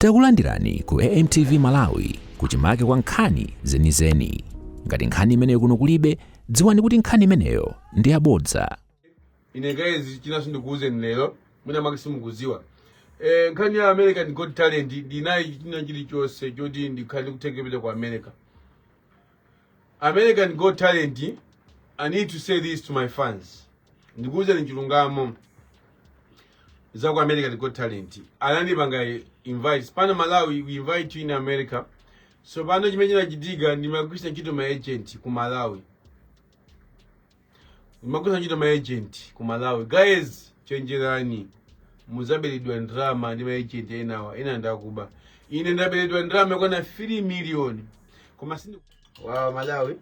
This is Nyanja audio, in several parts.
Takulandirani ku AMTV Malawi kuchimake kwa nkhani zenizeni. Ngati nkhani imeneyo kuno kulibe, dziwani kuti nkhani imeneyo ndi yabodza. Ine guys, chinanso ndikuwuzeni lero, mwina mwake simukuziwa, nkhani ya American Got Talent, ndinayi china chilichonse choti ndikhale ndikuthekepeta ku America. American Got Talent, I need to say this to my fans, ndikuwuzeni chilungamo za ku American Got Talent. Anandipanga invite pano Malawi, we invite you in America. So pano chimene chinachitika, ndimagwiritsa ntchito ma agent ku Malawi, ndimagwiritsa ntchito ma agent ku Malawi. Guys, chenjerani, muzaberedwa ndalama ndi ma agent enawa, ena ndakuba. Ine ndaberedwa ndalama yakwana 3 million, koma sindi Wawa Malawi,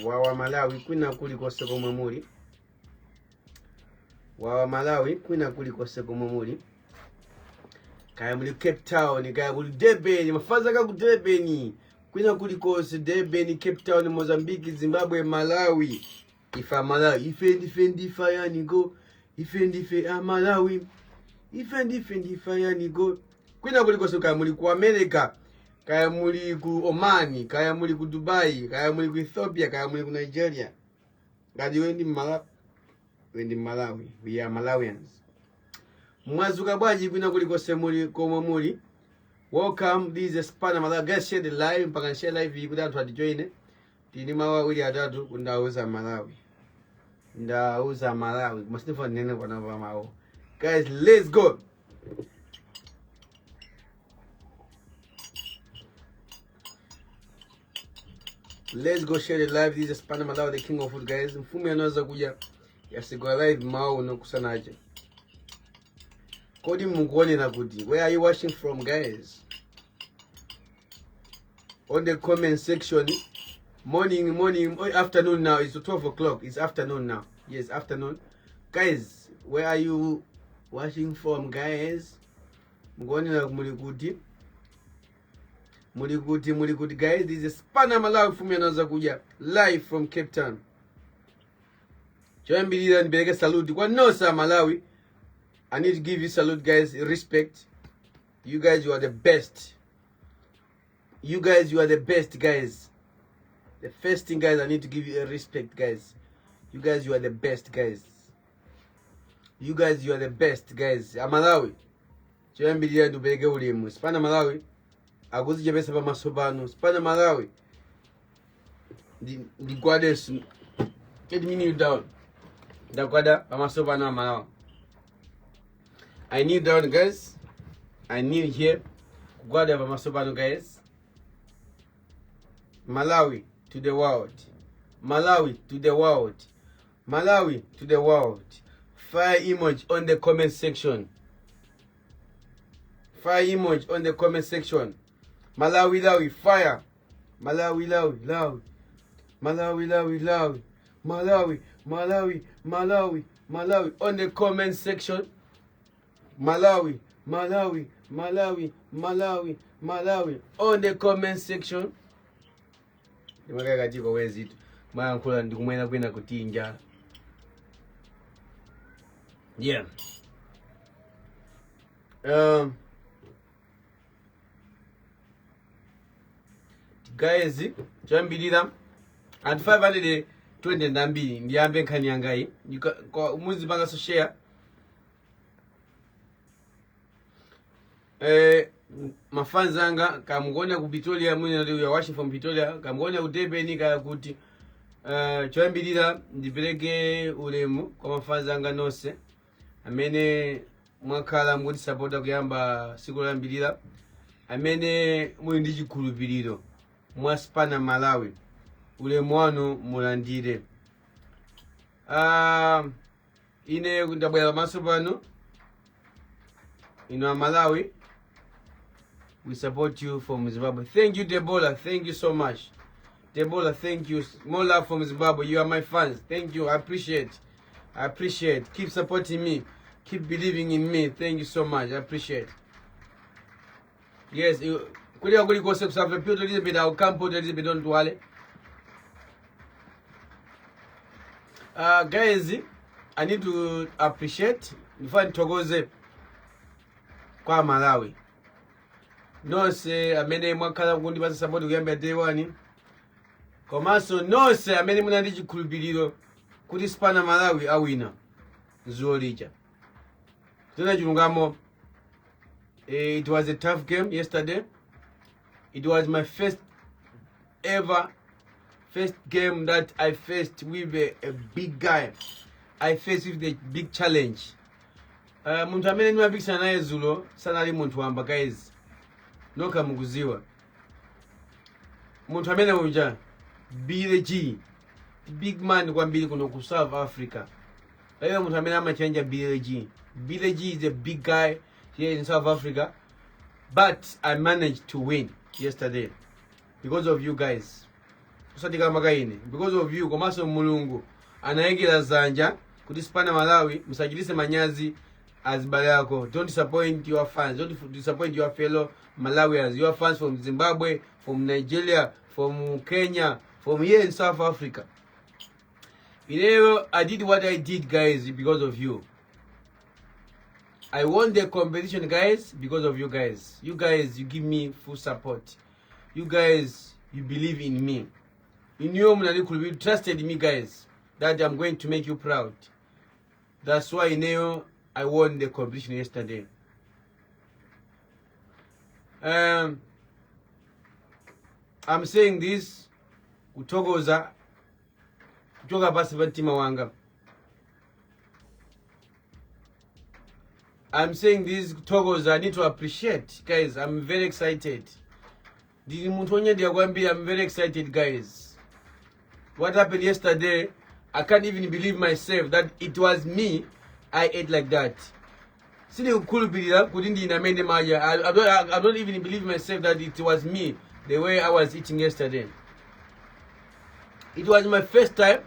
wawa Malawi, kwina kulikonse komwe muli, wawa Malawi, kwina kulikonse komwe muli, kaya muli Cape Town, kaya kuli Durban, mafaza ka ku Durban, kwina kulikonse, Durban, Cape Town, Mozambique, Zimbabwe, Malawi, ife Malawi, ife ndife ndifa yaniko, ife ndife Amalawi, ife ndife ndifa yaniko, kwina kulikonse, kaya muli ku America, kaya muli ku Oman, kaya muli ku Dubai, kaya muli ku Ethiopia, kaya muli ku Nigeria, ngati we ndi Malawi, we ndi Malawi, we are Malawians. Mwazuka bwanji kwina kulikonse muli komwe muli? Welcome, this is Spanner Malawi. Guys, share the live, mpaka share live iyi kuti anthu atijoine. Tini mawu awiri atatu kundauza Malawi, ndauza Malawi, koma sindifuna ndinene panapa mawu. Guys, let's go. Let's go share the live. This is Spanner Malawi, the king of food, guys. Mfumu yanaweza kuja yasigwa live mawu uno kusanache. Kodi mukuonera kuti? Where are you watching from, guys? On the comment section. Morning, morning, oh, afternoon now. It's 12 o'clock. It's afternoon now. Yes, afternoon. Guys, where are you watching from, guys? Mukuonera muli kuti? Muli kuti, muli kuti, guys? This is Spanner Malawi, mfumu yanaweza kuja live from Cape Town. Choyambirira ndipereke salute kwa nonse Malawi. I need to give you salute, guys. Respect. You guys, you are the best. You guys, you are the best, guys. The first thing, guys, I need to give you a respect, guys. You guys, you are the best, guys. You guys, you are the best, guys. Amalawi. Choyambirira ndipereke ulemu. Spanner Malawi akuzichepesa pamaso pano. Spanner Malawi. Ndigwade. Let me kneel down. Ndagwada pamaso pano Amalawi. I kneel down, guys. I kneel here. Kugwada pamaso pano, guys. Malawi to the world. Malawi to the world. Malawi to the world. Fire emoji on the comment section. Fire emoji on the comment section. Malawi, Lawi, fire. Malawi, Lawi, Lawi. Malawi, Lawi, Lawi. Malawi, Malawi, Malawi, Malawi. On the comment section. Malawi, Malawi, Malawi, Malawi, Malawi. On the comment section. Ndimakakatiko wezitu. Mayankhula ndikumwena kwina kuti njala. Yeah. Guys, choyambirira anthu 520 ndambiri, ndiyambe nkhani yangayi. Muzipanganso share. Mafans anga, kamukuona ku Pretoria, mwina you are watching from Pretoria, kamukuona ku Durban, kaya kuti, choyambirira ndipereke ulemu kwa mafans anga nonse amene mwakhala mukutisapota kuyamba siku loyambirira, amene muli ndi chikhulupiriro mwa Spanner Malawi, ulemu wanu mulandire. Ine ndabwera pamaso pano ino Malawi. We support you from Zimbabwe. Thank you, Debola. Thank you so much, Debola. Thank you. More love from Zimbabwe. You are my fans. Thank you. I appreciate, I appreciate. Keep supporting me, keep believing in me. Thank you so much. I appreciate. Yes, kulira kulikonse kusave Port Elizabeth, I'll come Port Elizabeth, don't worry. Guys, I need to appreciate, ndifuna ndithokoze kwa Malawi. Nonse amene mwakhala kundipasa support kuyambira day one, komanso nonse amene munali ndi chikhulupiriro kuti Spanner Malawi awina dzulo lija. Tena chilungamo, it was a tough game yesterday. It was my first ever first game that I faced with a big guy. I faced with the big challenge. Munthu amene ndimapikisana naye dzulo sanali munthu wamba, guys. Nokha mukuziwa munthu amene uja, Billy G, big man kwambiri kuno ku South Africa. Palibe munthu amene amachenja Billy G. Billy G is a big guy here in South Africa, but I managed to win yesterday because of you guys, kusati kamba kaine, because of you. Komanso Mulungu anayikira zanja kuti Spanner Malawi musachitise manyazi azibale ako. Don't disappoint your fans, don't disappoint your fellow Malawians, your fans from Zimbabwe, from Nigeria, from Kenya, from here in South Africa. I did what I did, guys, because of you. I won the competition, guys, because of you guys. You guys, you give me full support. You guys, you believe in me. Inuyo munandikhulupirira, you trusted me, guys, that I'm going to make you proud. That's why ineyo I won the competition yesterday. I'm saying this kuthokoza kuchoka pasi pa mtima wanga. I'm saying this kuthokoza. I need to appreciate, guys. I'm very excited. Ndili munthu wonyadira kwambiri. I'm very excited, guys. What happened yesterday, I can't even believe myself that it was me. I ate like that. Sindikukhulupirira kuti ndine amene ndimadya. I don't even believe myself that it was me, the way I was eating yesterday. It was my first time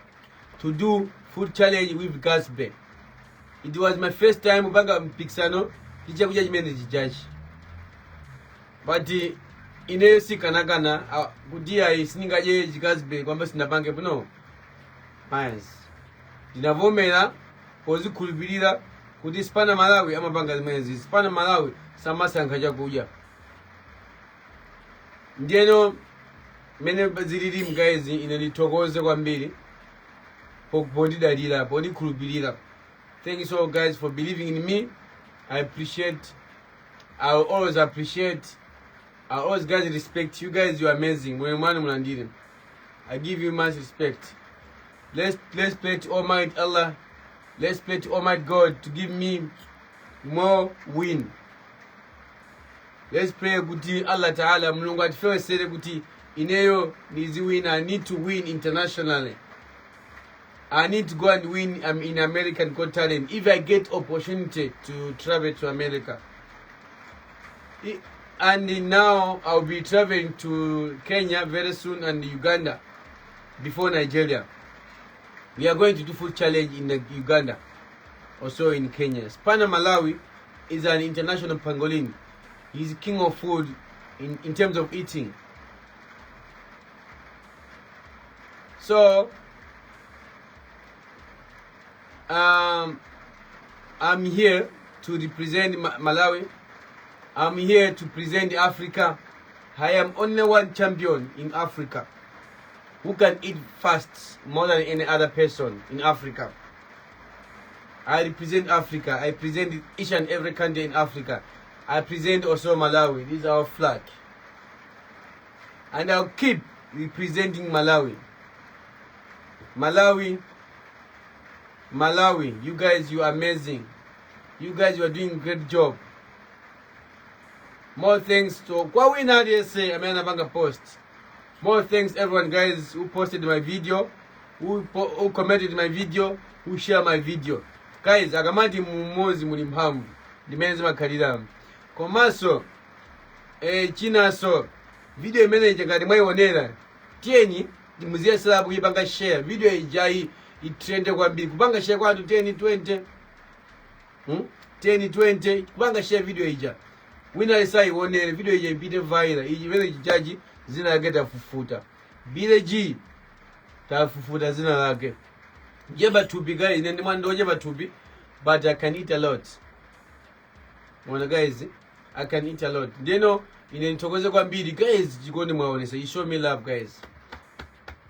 to do food challenge with Gatsby. It was my first time kupanga mpikisano ndi chakudya chimene chijachi, but ineyo sikanakana kuti ayi, sindingadye chigatsby kwamba sinapange no Mayas. Ndinavomera pozikhulupirira kuti Spanner Malawi amapanga zimenezi. Spanner Malawi samasankha chakudya. Ndiyeno mmene zilili, guys, ine ndithokoze kwambiri pondidalira, pondikhulupirira. Thank you so, guys, for believing in me. I appreciate. I will always appreciate. I always, guys, respect you guys. You are amazing. Mwe mwanu mulandire. I give you much respect. Let's pray to Almighty Allah. Let's pray to Almighty God to give me more win. Let's pray kuti Allah Taala, Mulungu atifewesere kuti ineyo niziwina. I need to win internationally. I need to go and win in American Got Talent if I get opportunity to travel to America. And now I'll be traveling to Kenya very soon and Uganda before Nigeria. We are going to do food challenge in the Uganda, also in Kenya. Spanner Malawi is an international pangolin. He's king of food in terms of eating. So I'm here to represent Malawi. I'm here to present Africa. I am only one champion in Africa who can eat fast more than any other person in Africa. I represent Africa. I present each and every country in Africa. I present also Malawi. This is our flag. And I'll keep representing Malawi. Malawi, Malawi, you guys, you are amazing. You guys, you are doing a great job. More thanks to kwa wina aliyense amene anapanga post. More thanks everyone, guys, who posted my video, who commented my video, who share my video. Guys, akamati mumodzi muli mphamvu, ndimene zimakhalira. Komanso chinanso, video imene ija ngati mwayionera, tiyeni muziyeserapo kuyipanga share video ijayi, itrende kwambiri, kupanga share kwa anthu 10, 20, 10, 20, kupanga share video ija, wina lisayionere video ija, ipite viral. Iji imene chijaji zina lake tafufuta. Billy G tafufuta zina lake. Jeba thupi, guys, ine ndi mwana ochepa thupi, but I can eat a lot. Mwana, guys, I can eat a lot. Ndino Ine ndithokoze kwambiri, guys. Chikondi mwaonesa. You show me love, guys.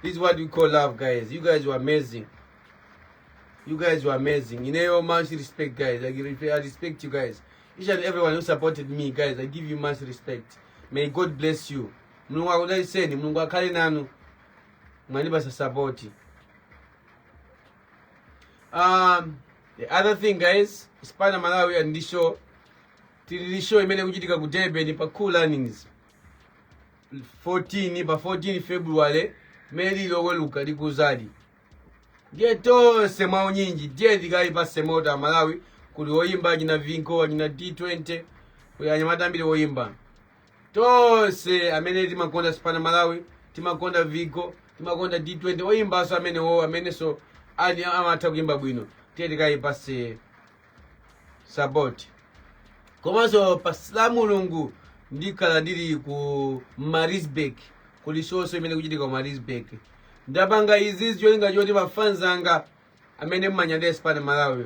This is what we call love, guys. You guys were amazing. You guys were amazing. Ineyo, much respect, guys. I respect you guys, each and everyone who supported me. Guys, I give you much respect. May God bless you. Mulungu akudalitseni, Mulungu akhale nanu. Mwandipasa support. The other thing, guys, Spana Malawi and this show, tili ndi show imene kuchitika ku Durban pa Cool Learnings 14, pa 14 February, imene lili Loweluka likuzali. Ndiye tonse mwaunyinji ndiye tikayipase moto Amalawi. Kuli woyimba achina Vinko, achina D20, kuli anyamata ambiri woyimba. Tonse amene timakonda Spana Malawi, timakonda Vinko, timakonda D20, oyimbanso amenewo amenenso ali amatha kuyimba bwino, tiye tikayipase support. Komanso pa la Mulungu ndikhala ndili ku Maritzburg, kuli show nso imene kuchitika ku Maritzburg. Ndapanga izi cholinga choti mafans anga amene mmanyadira Spana Malawi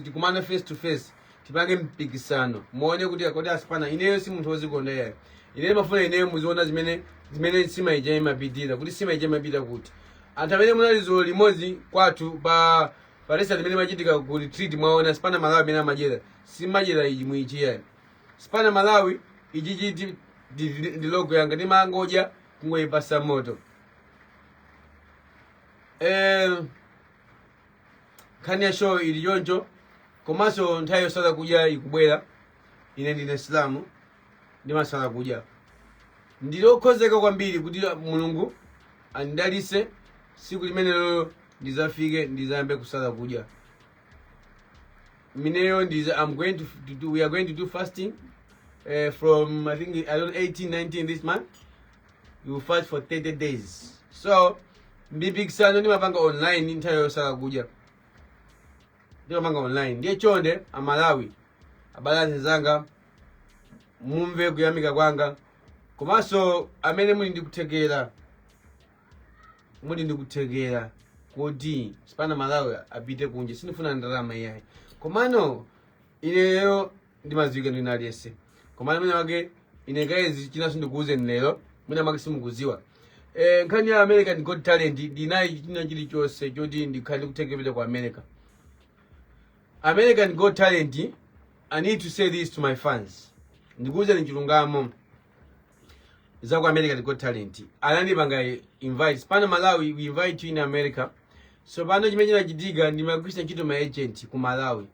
tikumane face to face, tipange mpikisano, muone kuti kodi aspana. Ineyo si munthu wozikonda yayo. Ineyo mafuna ineyo muziona zimene sima ija imapitira kuti, sima ija imapita kuti. Anthu amene munali dzulo limodzi kwathu pa restaurant imene imachitika ku retreat, mwaona Spana Malawi imene amadyera. Simadyera iyi muichiyayo Spana Malawi. Ichi chiti ndi logo yanga, ndimangodya kungoyipasa moto. Nkhani ya show ili choncho. Komanso nthawi yosala kudya ikubwera. Ine ndine Silamu, ndimasala kudya. Ndili okhozeka kwambiri kuti Mulungu andidalitse, siku limenelo ndizafike, ndizayambe kusala kudya. Mineyo ndiza I'm going to do, we are going to do fasting from, I think, I don't know, 18, 19 this month. We will fast for 30 days. So mipikisano ndimapanga online, nthawi yosala kudya ndimapanga online. Ndiye chonde Amalawi, abale anzanga, mumve kuyamika kwanga. Komanso amene muli ndikuthekera kuti Spana Malawi apite kunja, sindifuna ndalama iyayi, komano ineyo ndimadziwika ndine aliyense. Komano mwina wake ine, guys, chinanso ndikuwuzeni lero, mwina mwake simukuziwa. Nkhani ya American Got Talent, ndinayi china chilichonse choti ndikhale ndikuthekera ku America. American Got Talent, I need to say this to my fans. Ndikuwuzeni chilungamo za ku American Got Talent. Anandipanga invite, Spana Malawi, we invite you in America. So pano chimene chinachitika, ndimagwiritsa ntchito ma agent ku Malawi,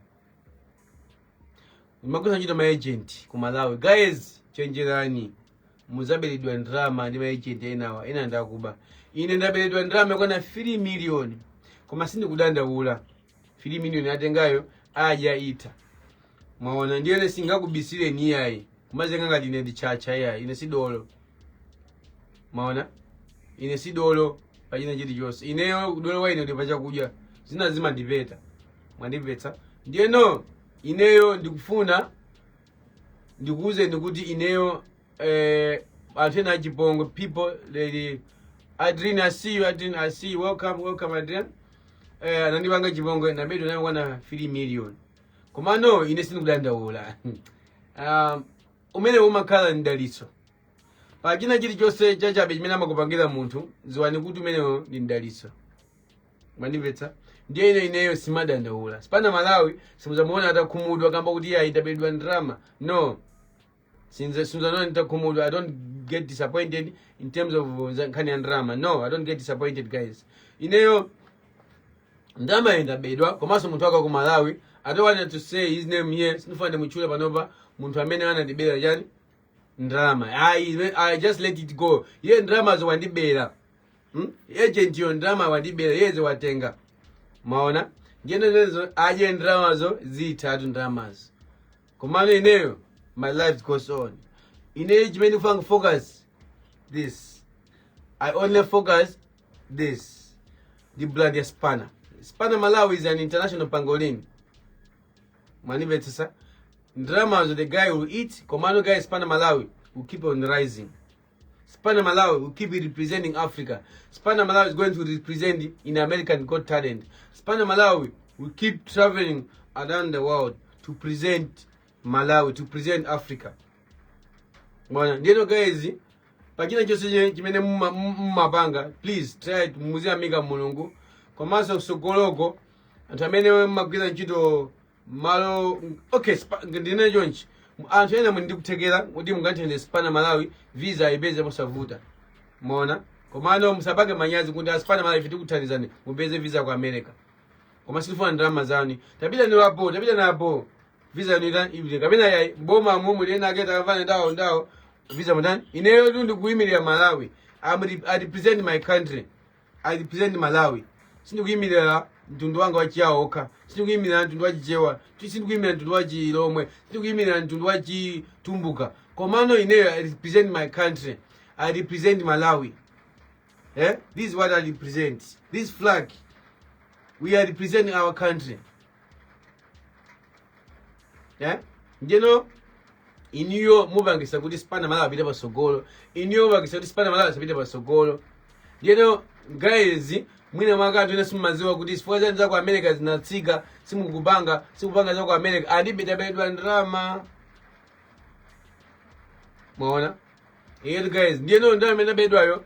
ndimagwiritsa ntchito ma agent ku Malawi. Guys, chenjerani, muzaberedwa ndalama ndi ma agent enawa, ena ndakuba. Ine ndaberedwa ndalama yakwana 3 million, koma sindikudandaula. 3 million atengayo adya ita, mwaona? Ndiyene singakubisireni iyayi, kumazenga ngati ine ndichacha. Iyayi, ine sidolo, maona? Ine sidolo pachina chilichonse. Ineyo kudolo kwa ine ndi pachakudya, zina zimandipeta, mwandimvetsa? Ndiyeno ineyo ndikufuna ndikuwuzeni kuti ineyo, anthu ena achipongwe, people lady Adrian, I see you. Adrian, I see you. Welcome, welcome, Adrian. Anandipanga chipongwe, nabedwa nayo kwana 3 million, komano ine sindikudandaula. Umene umakhala ni dalitso pachina chilichonse chachabe chimene amakupangira munthu, ziwani kuti umenewo ndi mdalitso, mwandimvetsa? Ndiye ine ineyo simadandaula. Spana Malawi simuzamuona atakhumudwa kamba kuti iye ayitabedwa ndalama, no. Sinzanona nditakhumudwa. I don't get disappointed in terms of nkhani ya ndalama. No, I don't get disappointed, guys. Ineyo ndalama yendabedwa, komanso munthu waka ku Malawi, I don't want to say his name here, sindifuna ndimutchule panopa munthu amene anandibera chani, ndalama. I just let it go. Iye ndalamazo wandibera, Agent yo ndalama wandibera, yeze watenga, maona? Ndiyenezo adye ndalamazo, zitatu ndalamazo. Komano ineyo, my life goes on. Ineyo chimene ndikufanga focus this, I only focus this, the brand ya Spana. Spana Malawi is an international pangolin, mwandimvetsetsa? Ndalamazo the guy will eat. Komano guy, Spana Malawi will keep on rising. Spana Malawi will keep representing Africa. Spana Malawi is going to represent in American Got Talent. Spana Malawi will keep traveling around the world to present Malawi, to present Africa. Mwana ndiyeno guys, pachina chonse chimene mumapanga, please try to muziyamika Mulungu. Komanso kusogoloko anthu amene mumagwira ntchito malo, okay, ndinene chonchi, anthu ena muli ndi kuthekera kuti mungathandize Spanner Malawi visa ayipeze mosavuta. Mona komano musapange manyazi kuti a Spanner Malawi ife tikuthandizani mupeze visa ku America, koma sitifuna ndalama zanu. Tapita napo, tapita napo, visa yanu ita kapena yayi mboma mu muli ena ake takamvana ndawo ndawo visa mutani. Ineyo tu ndikuyimirira Malawi. I represent my country, I represent Malawi. Sindikuyimirira mtundu wanga wachiyawo okha, sindikuyimirira mtundu wachichewa, sindikuyimirira mtundu wachilomwe, sindikuyimirira mtundu wachitumbuka, komano ineyo I represent my country, I represent Malawi, eh? This is what I represent, this flag. We are representing our country, eh? Ndiyeno iniyo mupangisa kuti Spanner Malawi apite pasogolo, iniyo mupangisa kuti Spanner Malawi asapite pasogolo. Ndiyeno guys, mwina mwakanthu ine simumaziwa kuti chifukwa chani za ku America zinatsika, simukupanga, sikupanga za ku America, andibetabedwa ndalama. Mwaona iyetu guys? Ndiyeno ndalama imene abedwayo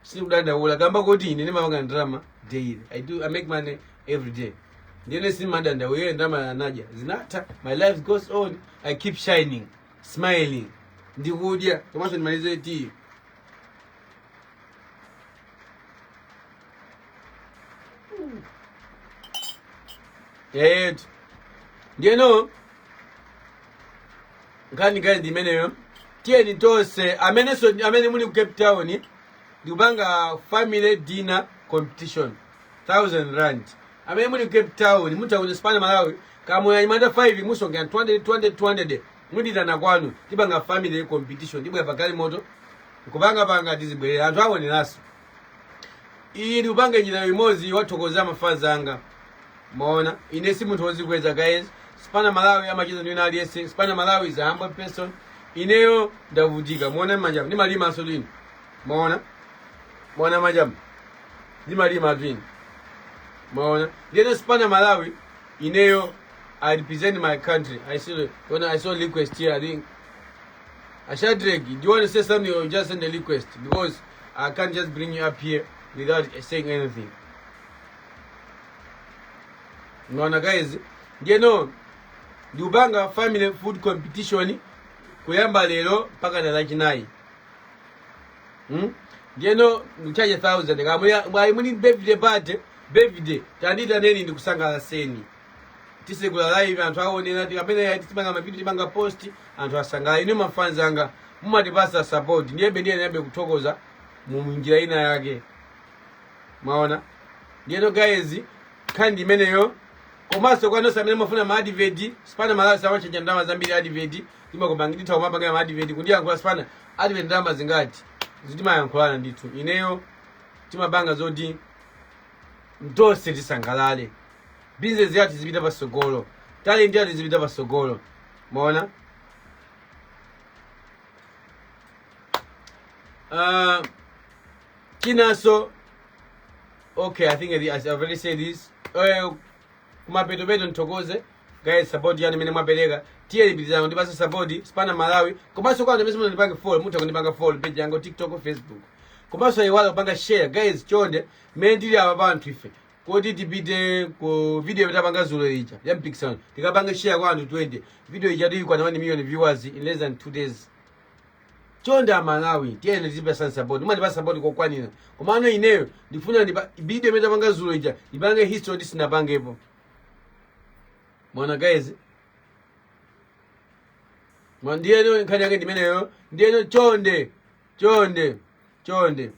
sikudandaula, kamba kuti ine ndimapanga ndalama daily. I make money every day. Ndiyeno simadandaula iye ndalama anadya zinatha. My life goes on, I keep shining, smiling, ndikudya komanso ndimalize tea. Yetu ndiyeno nkhani guys ndi imeneyo. Tiyeni tonse amenenso amene muli ku Cape Town, ndikupanga family dinner competition, 1000 rand. Amene muli ku Cape Town mutha Spanner Malawi kamwe anyamata 5 musongera 200 200 200, muditana kwanu, tipanga family competition, tibwera pa galimoto kupangapanga, tizibwerera, anthu aoneranso. Iyi ndikupanga njira imodzi yowathokoza mafans anga. Maona, ine si munthu wozikweza guys. Spanner Malawi amacheza ndi wina aliyense. Spanner Malawi is a humble person. Ineyo ndavutika, muona manja ndimalimanso lino, maona, maona manja ndimalima twini, maona. Ndiyeno Spanner Malawi ineyo I represent my country. I see when I saw request here, I think Ashadrack, do you want to say something or just send a request? Because I can't just bring you up here without saying anything. Mwaona guys, ndiyeno ndikupanga family food competition kuyamba lero mpaka na Lachinayi. Ndiyeno ndikuchaje 1000 kamwe mwayi muli birthday party, birthday tanditaneni, ndikusangalaseni. Tisekula live, anthu aonera, kapena tipanga mavideo, tipanga post, anthu asangala. Inu mafans anga mumatipasa support, ndiyebe ndiye ndiyebe kuthokoza mu njira ina yake. Mwaona? Ndiyeno guys, nkhani imeneyo. Komanso kwa nonse amene mafuna ma advert, Spanner Malawi samachenja ndalama zambiri. Advert timakupanga, nditha kumapangira ma advert, kundiyankhula, "Spanner, advert ndalama zingati?" Zitimayankhulana ndithu. Ineyo timapanga zoti tonse tisangalale, business yathu zipita pasogolo, talent yathu zipita pasogolo. Maona? Chinanso, okay, I think I've already said this. Kumapetopeto nthokoze guys support yanu imene mwapereka. Tiye lipitizana kundipasa support Spanner Malawi. Komanso kwa anthu amene simunandipange follow, mutha kundipanga follow page yangu TikTok, Facebook. Komanso iwala kupanga share guys, chonde. Mmene tili apa pa anthu ife kuti tipite ku video tapanga zulo ija ya mpikisano, tikapanga share kwa anthu 20, video ija tikwana 1 million viewers in less than 2 days. Chonde Amalawi, tiyeni tizipasani support. Mumandipasa support kokwanira, komano ineyo ndifuna ndipa video imene tapanga zulo ija ipange history kuti sinapangepo. Mwana guys, mwa ndiyeno nkhani yake ndimeneyo. Ndiyeno chonde chonde chonde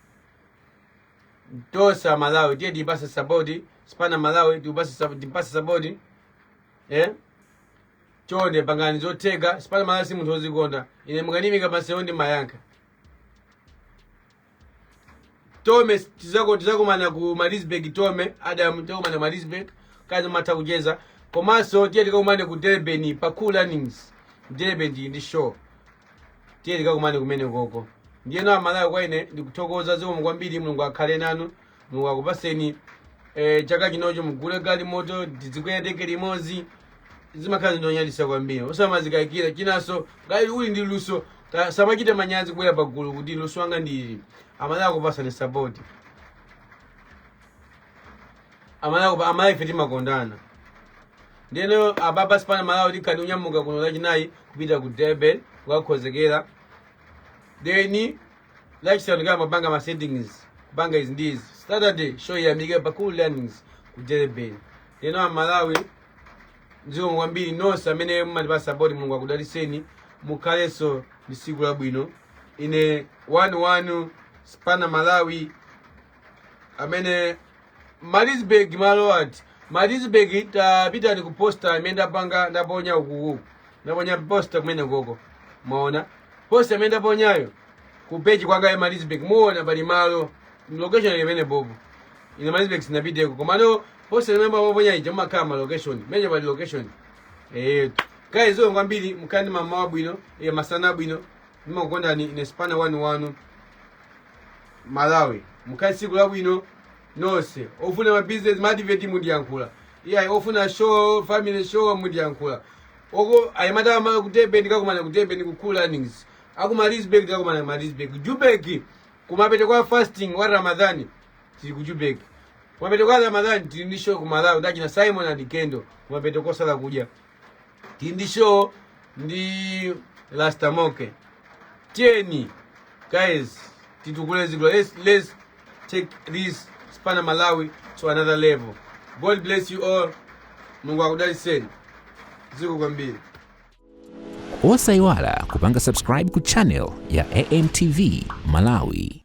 tosa Malawi, tiye tiyipase support Spanner Malawi, tiyipase support, eh? Chonde pangani zotheka. Spanner Malawi si munthu wozikonda. Ine mukanimika pansewo ndi mayankha. Tome tizako tizakumana ku Maritzburg. Tome Adam, tizakumana ku Maritzburg kazi matha kucheza. Komanso tiye tikakumane ku Durban pa Cool Runnings. Durban ndi show, tiye tikakumane kumene koko. Ndiyeno Amalawi, kwa ine ndikuthokoza, zikomo kwambiri. Mulungu akhale nanu, Mulungu akupaseni chaka chinocho mugule galimoto, tizikwera ndege limodzi. Zimakhala zinthu zonyadisa kwambiri, osamazikayikira. Chinanso, ngati uli ndi luso Samachite manyazi kubwera pagulu kuti luso langa ndili. Amalawi akupasani support. Amalawi, Amalawi ife timakondana. Ndeno ababa Spanner Malawi tikhani unyamuka kuno Lachinayi kupita ku Durban kukakhozekera, then Lachisanu kama mapanga ma settings, kupanga izi ndizi. Saturday show iyambike pa Cool Learnings ku Durban. Ndeno Amalawi, zikomo kwambiri nonse amene mumandipasa support. Mulungu akudaliseni, mukhalenso ndi tsiku labwino. Ine 11 Spanner Malawi amene Maritzburg malo ati Maritzburg, tapitani ku poster imene ndapanga, ndaponya ukuku, ndaponya poster kumene koko. Maona poster imene ndaponyayo ku page kwanga ya Maritzburg, muona pali malo, location imene bobo. Ine Maritzburg sinapiteko, komano poster imene maponya ija mumakhala ma location mene pali location. Guys, zikomo kwambiri, mukhale ndi mamawa abwino, masana abwino. Ndimakukondani. Ine Spanner 11 Malawi. Mukhale tsiku labwino nonse. Ofuna ma business, ma advert, mundiyankhula. Iyayi, ofuna show, family show, mundiyankhula. Oko ayimatama ku Durban, ndikakumana ku Durban ku Cool Learnings. Aku Maritzburg ndikakumana ku Maritzburg. Joburg, kumapeto kwa fasting wa Ramadhani, tili ku Joburg. Kumapeto kwa Ramadhani tili ndi show ku Malawi ndachina Simon and Kendo. Kumapeto kosala kudya tili ndi show ndi Rastamoke. Tiyeni guys, titukule zikolo. Let's take this Spanner Malawi to another level. God bless you all. Mulungu akudaliseni. Zikomo kwambiri. Osayiwala kupanga subscribe ku channel ya AMTV Malawi.